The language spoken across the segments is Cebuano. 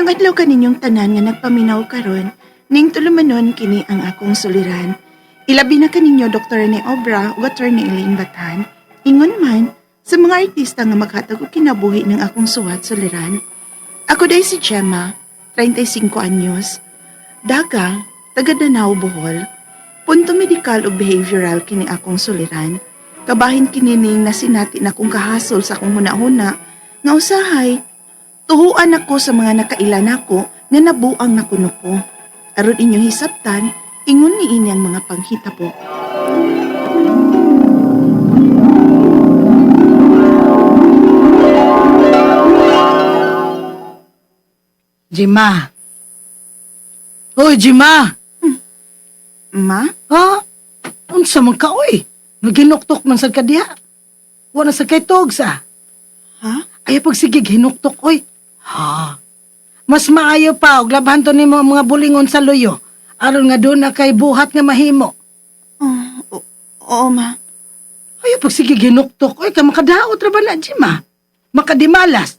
Maayong adlaw kaninyong tanan nga nagpaminaw karon, ning tulumanon kini ang akong suliran. Ilabi na kaninyo Dr. Rene Obra ug Attorney Elaine Batan. Ingon man sa mga artista nga maghatag og kinabuhi ng akong suwat suliran. Ako day si Gemma, 35 anyos. Daga, taga Danao, Bohol. Punto medikal ug behavioral kini akong suliran. Kabahin kini ning nasinati na kong kahasol sa akong huna-huna nga usahay tuhuan ako sa mga nakaila nako nga nabuang nakuno ko. Aron inyong hisabtan, ingon ni ini ang mga panghitabo. Jima. Hoy, Jima. Ma? Ha? Unsa man ka, oy? Naginuktok man sad ka diha. Wa na sa kay tog sa. Ha? Ay pagsigig hinuktok, oy. Ha? Mas maayo pa og labhan to nimo ang mga bulingon sa luyo. Aron nga doon na kay buhat nga mahimo. Oh, oo, ma. Ay pagsigig hinuktok, oy, ka makadaot ra ba na, Jima? Makadimalas.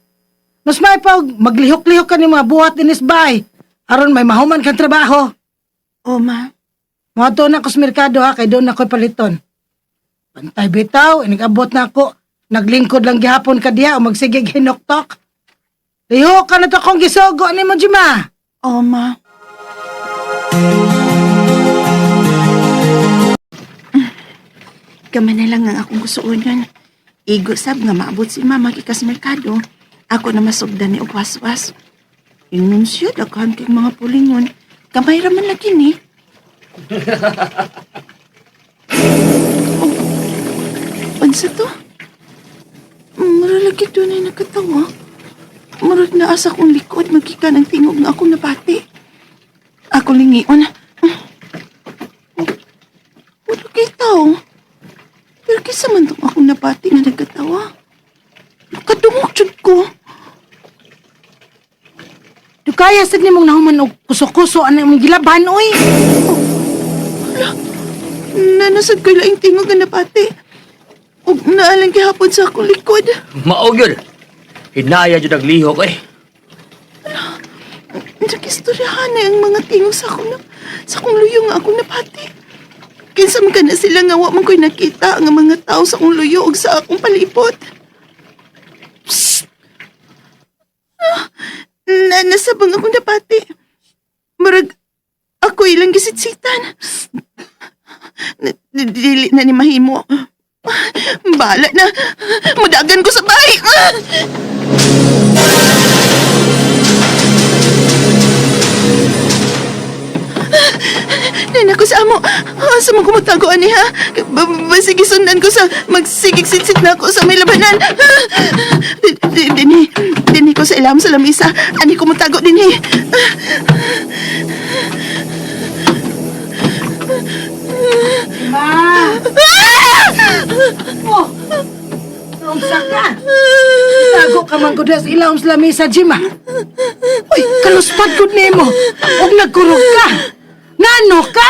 Mas maayo pa og maglihok-lihok ka ni mga buhat dinis bay. Aron may mahuman kang trabaho. Oo, ma. Mga to na ko sa merkado ha, kay doon ako'y paliton. Pantay bitaw, inigabot na ako. Naglingkod lang gihapon ka diha o magsigig hinoktok. Liho ka na to kong gisugo ni mo, Jima. Oo, ma. Kama na lang ang akong gusuonan. Igo sab nga maabot si mama gikas merkado. Ako na masugdan ni og waswas. Ingon siya, daghan kay mga pulingon. Kamay ra man lagi ni. Oh, unsa to? Mura lagi doon ay nakatawa. Murag naa sa akong likod, magikan ang tingog nga akong nabati. Ako lingion. Wala kay tao. Pero kisa man tong akong nabati nga nagkatawa. Nakadungog jud ko. Dukaya sad nimong nahuman og kuso-kuso ano imong gilaban, oy. Nanasad ko laing tingog nga nabati. Ug naalang gihapon sa akong likod. Mao gyud. Hinaya jud ang lihok eh. Nag-istoryahan na ang mga tingog sa akong, sa akong luyo nga akong nabati. Kinsa man ka na sila nga wa man ko'y nakita nga mga tao sa akong luyo ug sa akong palibot. Psst! Ah, na nasabang akong nabati. Murag ako ilang gisitsitan. Dili na ni mahimo. Bahala na. Mudagan ko sa bahay. Ah! Nana ko sa amo. Asa man ko magtago ani ha? Sige sundan ko sa magsigig-sitsit na ako sa may labanan. Dinhi, dinhi ko sa ilam sa lamisa. Ani ko matago dinhi. Jima! Oh! Naunsa ka? Tago ka man gud sa ilawom sa lamesa, Jima. Uy, kaluspad gud nimo. Og nagkurog ka. Nano ka?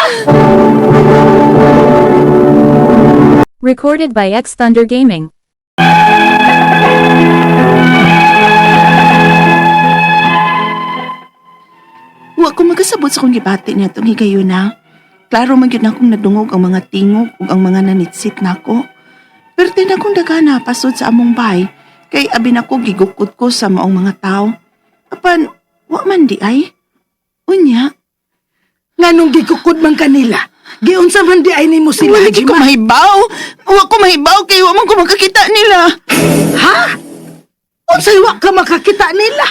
Recorded by X Thunder Gaming. Wa ko makasabot sa akong gibati niya itong higayuna. Klaro man gyud akong nadungog ang mga tingog ug ang mga nanitsit nako. Pero tin akong dagana pasod sa among bahay kay abi nako gigukod ko sa maong mga tao. Apan wa man di ay. Unya, Nganong gikukod man kanila? Giunsa man di ay nimo sila, wala gyud ko Jima? mahibaw. Wa ko mahibaw kay wa man ko makakita nila. Ha? Unsay wa ka makakita nila?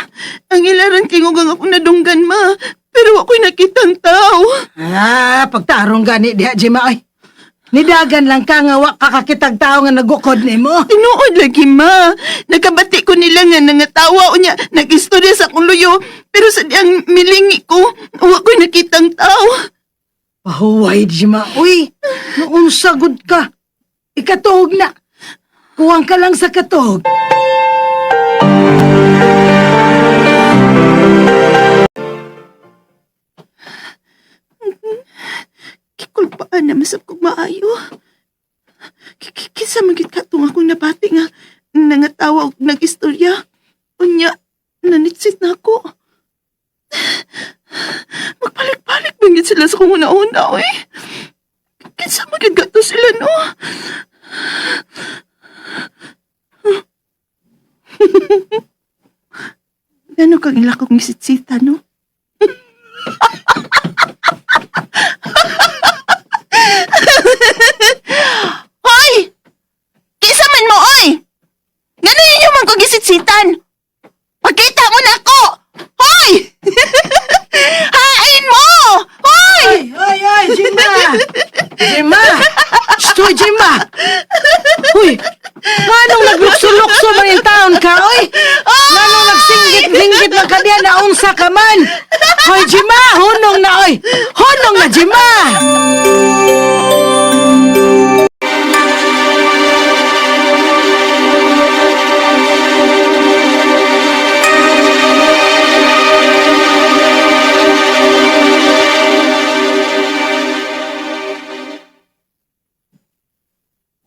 Ang ilaran tingog ang akong nadunggan ma. Pero wa ko'y nakitang tao. Ah, pagtarong gani diha, Jima, ay. Nidagan lang ka nga wa kakakitag tao nga nagukod nimo. Tinuod lagi ma. Nakabati ko nila nga nangatawa unya nag-istorya sa akong luyo. Pero sa diyang milingi ko, wa ko'y nakitang tao. Pahuway, Jima. Uy, noong sagod ka. Ikatuog na. Kuwang ka lang sa katuog. Kikulpaan na masab kog maayo. Kinsa man gyud katong akong nabati nga nangatawa og nag-istorya. Unya, nanitsit na ako. sa kong una-una, oy. Kinsa magid gato sila, no? Gano kang ila kong isitsita, no? Hoy! Kinsa man mo, oy! Ngano inyo man kong gisitsitan? Pagkita mo na ako! Hoy! Hain mo! Hoy! Ay, ay, ay, Jima! Jima! Stoy, Jima! Uy, nganong naglukso-lukso man yung taon ka, oy? Nganong nagsinggit-singgit man ka diyan, naunsa ka man? Hoy, Jima, hunong na, oy! Hunong na, Jima!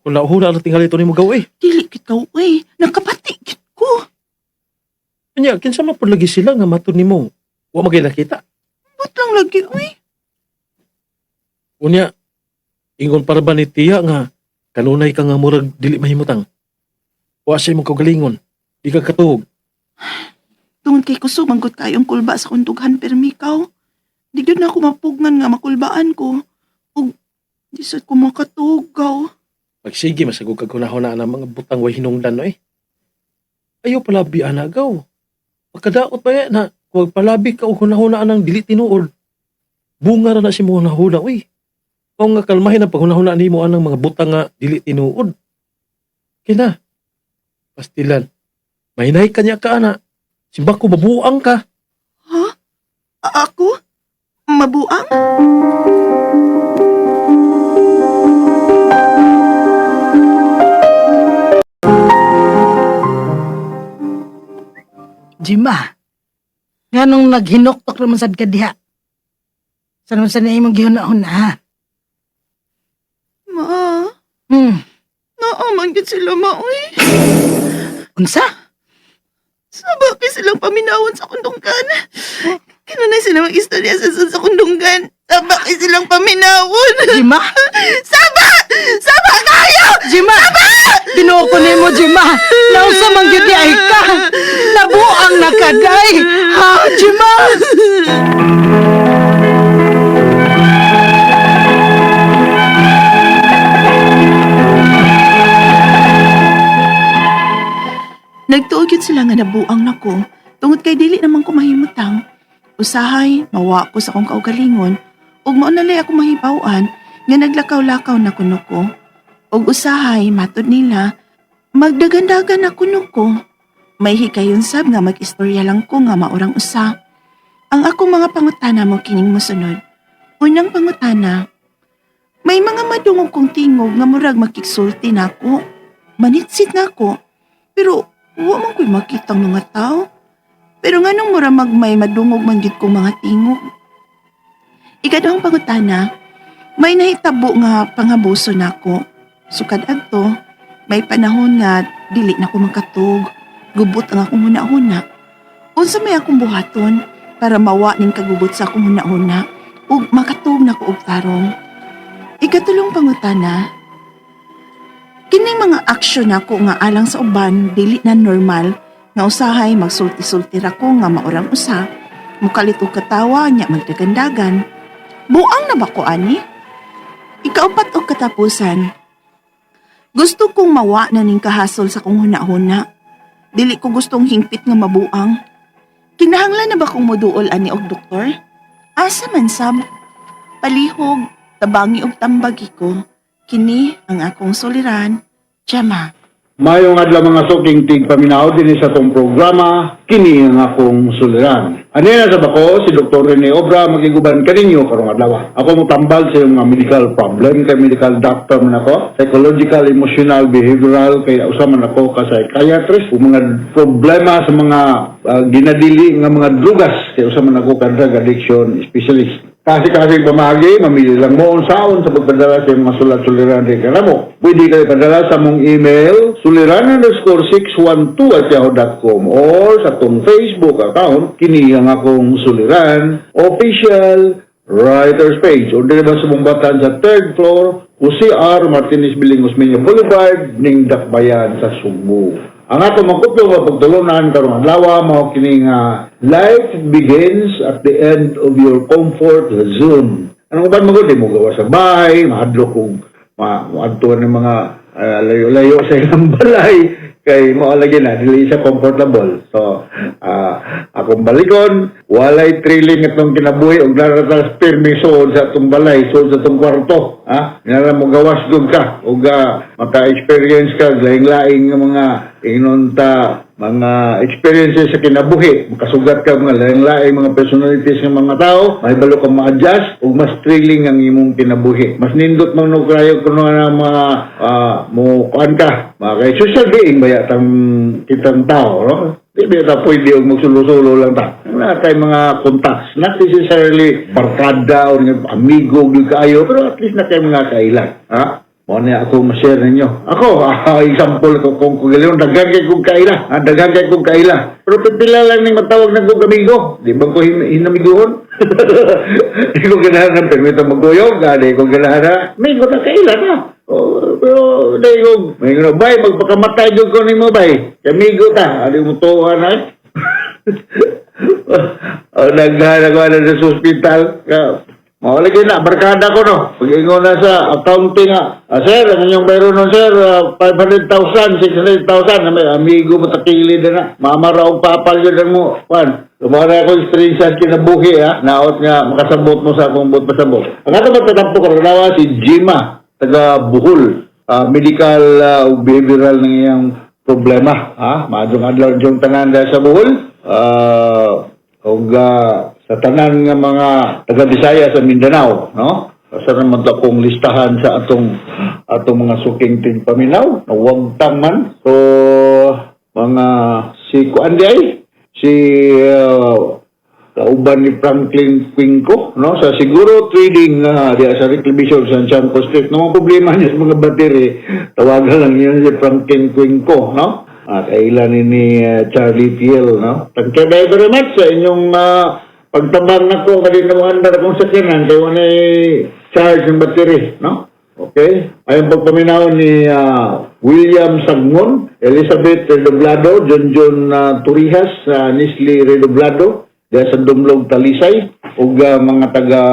Hula-hula na tingali ito ni mo gaw eh. Dili kit ka, oy. Nakapati kit ko. Anya, kinsa man pud lagi sila nga matud nimo. Wa magay nakita. But lang lagi, oy. Unya, ingon para ba ni tiya nga kanunay ka nga murag dili mahimutang. Wa siya imong kaugalingon. Di ka katuog. Tungod kay kusog, manggot kayong kulba sa kundughan permikaw. Di gyud na ako mapugnan nga makulbaan ko. Ug di sad ko makatugaw. Pagsige masagog kag hunahuna ang mga butang way hinungdan no eh. Ayaw palabi ana gaw. Pagkadaot ba yan na kung palabi ka og hunahuna ang dili tinuod. Bunga ra na si mo hunahuna uy. Mao nga kalmahin ang paghunahuna nimo anang mga butang nga dili tinuod. Kina. Pastilan. Mahinay ka niya ka ana. Simba ko mabuang ka. Ha? Ako? Mabuang? Jima, nganong naghinuktok naman sad ka diha? Sa naman sa imong gihuna-huna, ha? Ma, naa man gyud sila ma, oy. Unsa? Saba kay silang paminawon sa kundunggan. Kinunay sila mag-istorya sa sa kundunggan. Saba kay silang paminawon. Jima? Saba! Saba kayo! Jima! Tinuo ko nimo, Jima! Nausa man gyud di ay ka! Nabuang na ka, day! Ha, Jima? Nagtuog yun sila nga nabuang nako tungod kay dili naman ko mahimutang. Usahay, mawa ko sa akong kaugalingon ug mao na lay ako mahibaw-an nga naglakaw-lakaw na kuno ko. Ug usahay, matud nila, magdagandagan na kuno ko. May hikayon sab nga mag-istorya lang ko nga maurang usa. Ang akong mga pangutana mo kining mosunod. Unang pangutana, may mga madungog kong tingog nga murag makigsulti nako. Manitsit nako. Pero wa man ko'y makitang mga tao. Pero nganong mura magmay madungog man gid kong mga tingog. Ikaduhang pangutana, may nahitabo nga pangabuso nako. Sukad adto, may panahon nga dili na ko makatug. Gubot ang akong huna-huna. Unsa may akong buhaton para mawa ning kagubot sa akong huna-huna ug makatug na ko og tarong. Ikatulong pangutana, kining mga aksyon nako nga alang sa uban dili na normal nga usahay magsulti-sulti ra ko nga maurang usa mukalit og katawa nya magdagandagan. Buang na ba ko ani? Ikaupat og katapusan. Gusto kong mawa na ning kahasol sa kong huna-huna. Dili ko gustong hingpit nga mabuang. Kinahanglan na ba kong moduol ani og doktor? Asa man sab? Palihog, tabangi og tambagi ko. Kini ang akong suliran. Gemma. Mayong adlaw mga suking tig paminaw dinhi sa atong programa kini ang akong suliran. Anina sa bako si Dr. Rene Obra magiguban kaninyo karong adlaw. Ako mo tambal sa iyong mga medical problem kay medical doctor man ako, psychological, emotional, behavioral kay usa man ako ka psychiatrist ug mga problema sa mga ginadili nga mga drugas kay usa man ako ka drug addiction specialist. Kasi-kasi pamagi, mamili lang mo unsaon sa pagpadala sa iyong mga sulat-suliran rin kanamo. Pwede kayo padala sa mong email, suliran_612@yahoo.com or sa tong Facebook account, kini ang akong suliran, official. Writer's Page. O dili ba sa Bumbatan sa third floor, UCR Martinez Building, Osmeña Boulevard, ning Dakbayan sa Sugbo. Ang ato makuplo nga pagtulunan karong adlaw mao kini nga "Life begins at the end of your comfort zone." Anong uban mo di mo gawa sa bahay, mahadlok kung maadtuan ng mga layo-layo sa ilang balay kay mo lagi na dili siya comfortable. So akong balikon, walay thrilling itong kinabuhi og naratas pirmi suod sa atong balay, suod sa atong kwarto, ha. Nara mo gawas gud ka ug maka-experience ka laing-laing nga mga ingnon ta mga experiences sa kinabuhi, makasugat ka mga laing-laing mga personalities ng mga tao, may balo ka ma-adjust ug mas thrilling ang imong kinabuhi. Mas nindot man no kayo kuno nga mga mo kuan ka, mga kay social being ba tang kitang tao, no? Di ba ta pwede og magsulo-sulo lang ta? Na kay mga contacts, not necessarily barkada o amigo gyud kaayo, pero at least na kay mga kaila. Ha? Mo na ako ma-share ninyo. Ako, example ko kung kagalingon, daghan kay kong kaila. Ah, daghan kay kong kaila. Pero pipila lang ning matawag na kong amigo. Di ba ko hinamiguhon? Di ko ganahan ng permito magkuyog. Di ko ganahan na. Amigo na kaila na. Oh, pero di ko, may nga, bay, magpakamatay jud ko nimo, bay. Amigo ta. Adi mo tuwa na eh. Oh, naghanap ko na sa ospital. Mao lagi na, barkada ko no. Pag ingon na sa accounting nga, "Sir, ang inyong bayro nun sir, 500,000, 600,000, may amigo mo takili na na. Mama raw og papal yun ang mo. Kwan, Lumara ako experience sa kinabuhi ha. Naot nga makasabot mo sa akong buot pasabot. Ang ato magtatampo karon si Jima, taga Bohol. Medical ug behavioral ng iyang problema ha. Maadtong adlaw diyong tanan dahil sa Bohol. Ug sa tanan nga mga taga Bisaya sa Mindanao, no? Asa naman to akong listahan sa atong atong mga suking tigpaminaw, nawagtang man. So mga si kuan di ay si kauban ni Franklin Quinco, no, sa Siguro Trading diya sa Reclamation sa Sanchanco Street, no. Mga problema niya sa mga battery, tawagan lang niyo si Franklin Quinco, no. Kailan ni Charlie Piel, no. Thank you very much sa inyong pagtabang nako kadi na mo andar akong sakyanan kay wala charge ng battery, no. Okay? Ayon pagpaminaw ni William Sagmon, Elizabeth Redoblado, John John Turihas, Nisli Redoblado, diya sa Dumlog Talisay, ug mga taga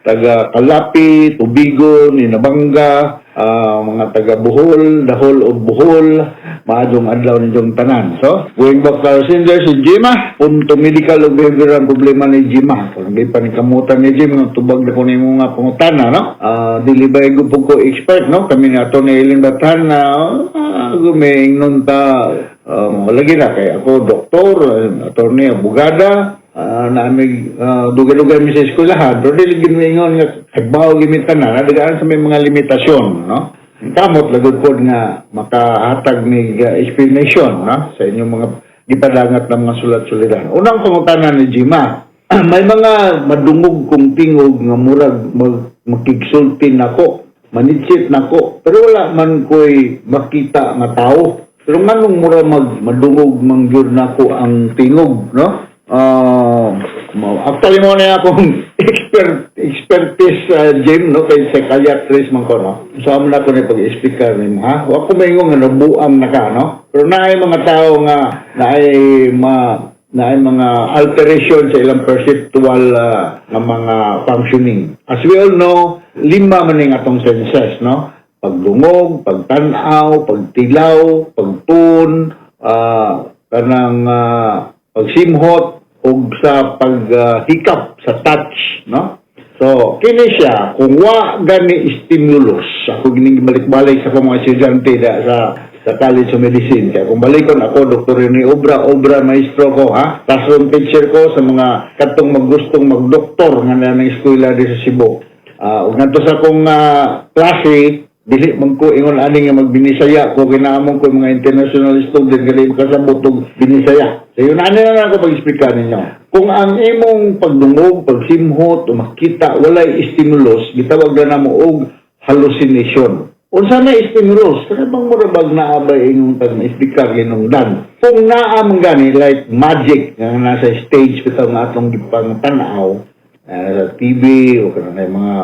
taga Calape, Tubigon, Inabanga, mga taga Bohol, the whole of Bohol, maadtong adlaw ninyong tanan. So, going back to our sender, si Jima, punto medical ug behavioral ang problema ni Jima. Kung di pa ni kamutan ni Jim, nga tubag na ko nimo nga pangutana, no? Dili ba ko expert, no? Kami ni ato ni Eileen Batan na gumingnon ta, lagi na kay ako doktor, attorney, abogada, na may dugay-dugay mi sa eskwelahan, pero dili gid moingon nga kabaw gimitan na, nadagaan sa may mga limitasyon, no? Kamot lagod pod nga makahatag ni explanation, no, sa inyong mga gipadangat ng mga sulat-suliran. Unang pangutana ni Jima, "May mga madungog kong tingog nga murag makigsulti nako, manitsit nako, pero wala man ko'y makita nga tao. Pero nganong mura mag madungog man gyud nako ang tingog, no?" Actually mo na akong expertise sa gym, no, kay psychiatrist man ko, no. So amo na ko ni pag-explicar nimo ha. Wa ko maingon nga nabuang na ka, no. Pero naay mga tao nga naay mga alteration sa ilang perceptual nga mga functioning. As we all know, lima man ning atong senses, no? Pagdungog, pagtan-aw, pagtilaw, pagtun, kanang pagsimhot ug sa paghikap sa touch, no? So, kini siya, kung wa gani stimulus, ako gining balik-balik sa akong mga estudyante da, sa College of Medicine. Kaya kung balikon ako, Dr. Rene Obra, Obra maestro ko, ha? Classroom teacher ko sa mga katong maggustong magdoktor nga na ng eskwela di sa Cebu. Ug ngadto sa akong klase, dili man ko ingon ani nga magbinisaya ko, kinaamong ko mga international student kay makasabot og binisaya. So yun ani na lang ako pag-explicar ninyo. Kung ang imong pagdungog, pagsimhot o makita walay stimulus, gitawag na namo og hallucination. Unsa na stimulus? Kana bang mura bag naa ba inyong tag na-explicar ginungdan? Kung naa man gani like magic nga nasa stage bitaw nga atong gipang tan-aw, Sa TV o kanang may mga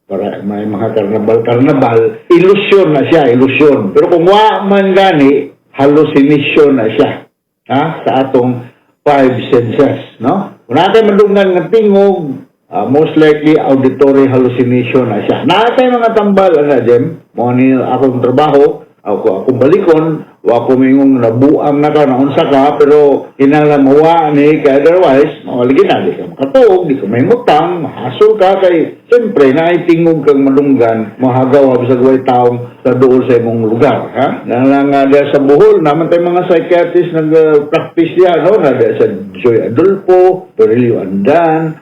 para may mga karnabal karnabal, ilusyon na siya, ilusyon. Pero kung wa man gani, hallucination na siya, ha, sa atong five senses, no? Kung naa kay madunggan nga tingog, most likely auditory hallucination na siya. Naa tay mga tambal ana, Jem. Mao ni akong trabaho, ako akong balikon, wa ko mingong nabuang na ka, naunsa ka, pero kinahanglan mawa ni kay otherwise, mawaligi na, di ka makatuog, di ka mahimutang, mahasol ka kay siyempre naay tingog kang madunggan, mahagaw bisag way taong sa duol sa imong lugar, ha? Na nga diya sa Bohol, naman tayo mga psychiatrist nag-practice diya, no? Na diya sa Joy Adolfo, Perilio Andan,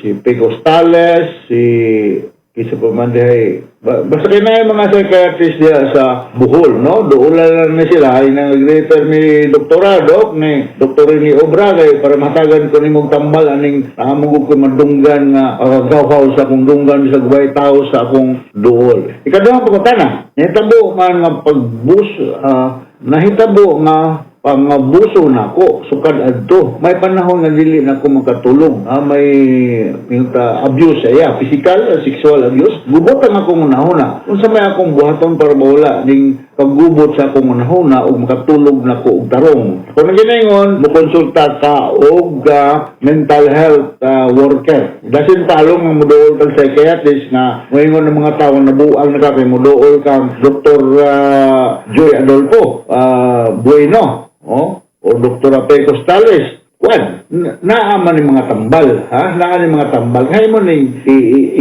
si Pico Stales, si kisa pa man dihay. Basta kay na yung mga psychiatrist diya sa Bohol, no? Doon lang na sila, ay nag-refer ni Doktora, Dok, ni Doktor ni Obra, kay para matagan ko nimong tambal, aning among ko madunggan nga gawhaw sa akong dunggan sa gubay tao sa akong duol. Ikaduhang pangutana, nahitabo man nga pagbus, nahitabo nga pangabuso nako sukad adto may panahon nga dili na ko makatulog. May yung ta abuse iya, physical sexual abuse. Gubot ang akong hunahuna. Unsa may akong buhaton para mawala ning paggubot sa akong hunahuna ug makatulog na ko og tarong? Kung ang ginaingon mokonsulta ka og mental health worker. Dasin palong nga moduol kag psychiatrist nga moingon ng mga tawo nabuang na ka kay moduol kang Dr. Joy Adolfo Bueno, oh, o Dr. Ape Costales. Kwan, naa man ni mga tambal, ha? Naa ni mga tambal. Kaya mo ni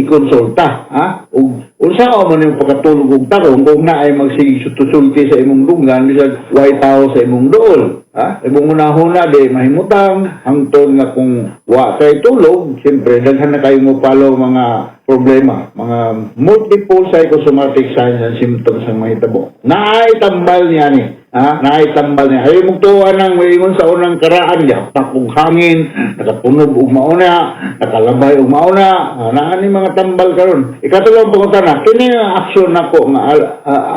i-konsulta, ha? Ug unsa man yung pagkatulog og tarong kung naay magsigig sulti sa imong dunggan bisag way tao sa imong duol, ha? Imong hunahuna di mahimutang hangtod nga kung wa kay tulog, siyempre daghan na kayo mo palo mga problema, mga multiple psychosomatic signs and symptoms ang mahitabo. Naay tambal niya ni. Ha? Naay tambal niya. Ayaw mong tuwa nang maingon sa unang karaan, yapak og hangin, nakatunog og mauna, nakalabay og mauna, naa ni mga tambal karon. Ikatulong pangutana, kini nga aksyon nako nga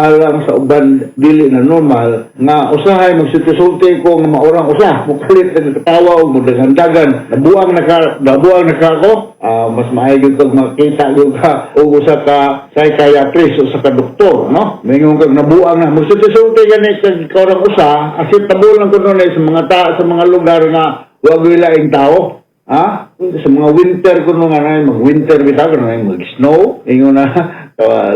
alang sa uban dili na normal nga usahay magsulti-sulti ko nga maurang usa, mukalit na katawa og mudagan-dagan, nabuang na ka ko, mas maayo gyud kag makita gyud ka og usa ka psychiatrist, usa ka doktor, no? Mingon kag nabuang na, magsulti-sulti gani kag kaurang usa, acceptable lang kuno na sa mga sa mga lugar nga wa gyud laing tao. Ha? Sa mga winter kuno nga na mag-winter bitaw kuno na mag-snow, ingon na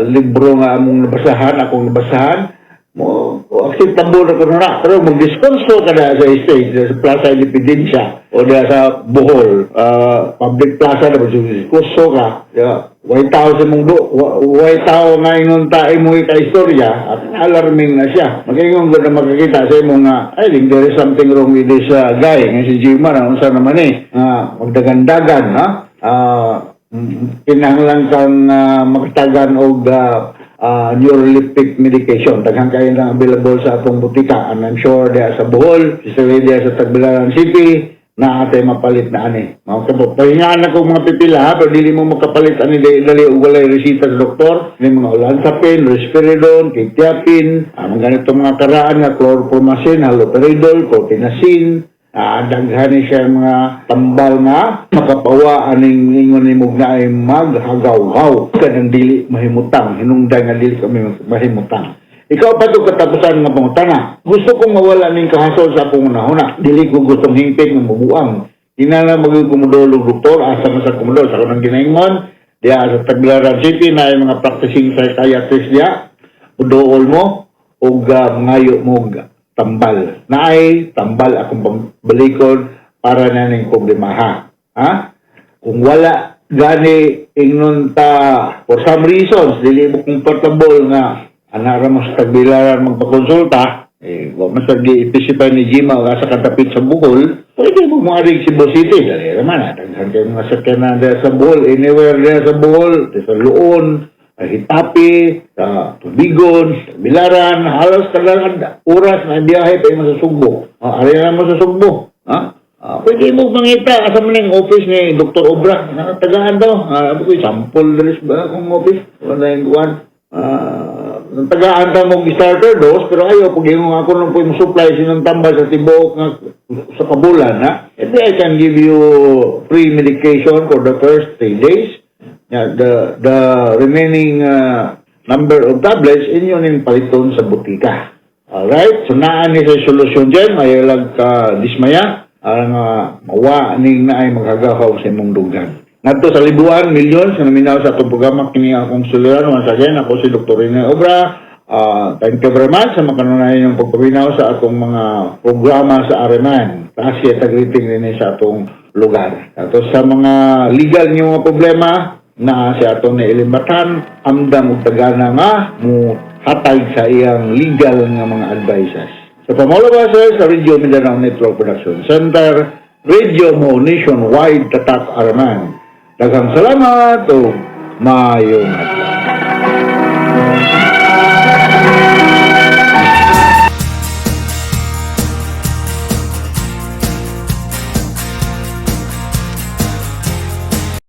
libro nga among nabasahan, akong nabasahan, mo acceptable na kuno na. Pero magdiskurso ka na sa stage, sa Plaza Independencia o diya sa Bohol, public plaza na magdiskurso ka, ya, way tao sa mong do, way tao nga ingon ta imo ka istorya, at alarming na siya. Mag-ingon ko na makakita sa imo nga, I think there is something wrong with this guy, nga si Jima na, unsa naman eh, nga magdagandagan, ha? Kinahanglan kang makatagan og neuroleptic medication. Daghan kayo lang available sa atong butika. And I'm sure diya sa Bohol, especially diya sa Tagbilaran City, na atay mapalit na ani. Mga kapo, pahingaan na kong mga pipila ha, pero dili mo makapalit ani dali, dali og walay resita sa doktor. Ni mga olanzapine, risperidone, quetiapine, mga ganito mga karaan nga chlorpromazine, haloperidol, clofenazine, daghan ni siya mga tambal nga makapawa aning ingon nimo nga ay maghagaw-gaw kanang dili mahimutang hinungdan nga dili kami mahimutang. Ikaw pa to katapusan nga pangutana. Gusto kong mawala ning kahasol sa akong hunahuna. Dili ko gustong hingpit ng mabuang. Kinahanglan maging kumudol og doktor, asa man sa kumudol sa akong ginaingon diya sa Tagbilaran City na yung mga practicing psychiatrist diya. Udool mo og mangayo mo og tambal. Naay tambal akong balikon para na ning problema ha. Ha? Kung wala gani ingnon ta for some reasons dili mo comfortable nga ana ra mo sa Tagbilaran magpakonsulta, eh wa man sa gi-specify ni Jima nga sa katapit sa Bohol, pwede mo maaring Cebu City dali ra man, daghan kay mga sakyanan diya sa Bohol, anywhere diya sa Bohol, sa Loon, sa Hitapi, sa Tubigon, sa Bilaran, halos tagang oras na biyahe pa mo sa Sugbo. Ari na mo sa Sugbo. Ha? Pwede mo mangita asa man ang office ni Dr. Obra. Tagaan daw. Ko sample diri ba akong office. Wala yung kuwan. Tagaan ta mo starter dose, pero ayo pag ingon ako nung po yung supply sinang tambal sa tibuok nga sa kabulan ha. And I can give you free medication for the first 3 days. Yeah, the remaining number of tablets inyo ning paliton sa butika. Alright? So naa ni sa solusyon dyan, mayalag ka dismaya, ang mawa ning naay maghagahaw sa imong dughan. Ngadto sa Libuan, milyon sa naminaw sa atong programa kini akong suliran. Once again, ako si Dr. Rene Obra. Thank you very much sa makanunayan yung pagpaminaw sa atong mga programa sa Areman. Taas siya tag-greeting din sa atong lugar. Ato sa mga legal niyo mga problema na si ato ni Elimbatan, amdam og tagana nga mo hatag sa iyang legal nga mga advices. Sa pamolo sa Radio Mindanao Network Production Center, Radio Mo Nationwide, Tatak Arman. Daghang salamat o maayong adlaw.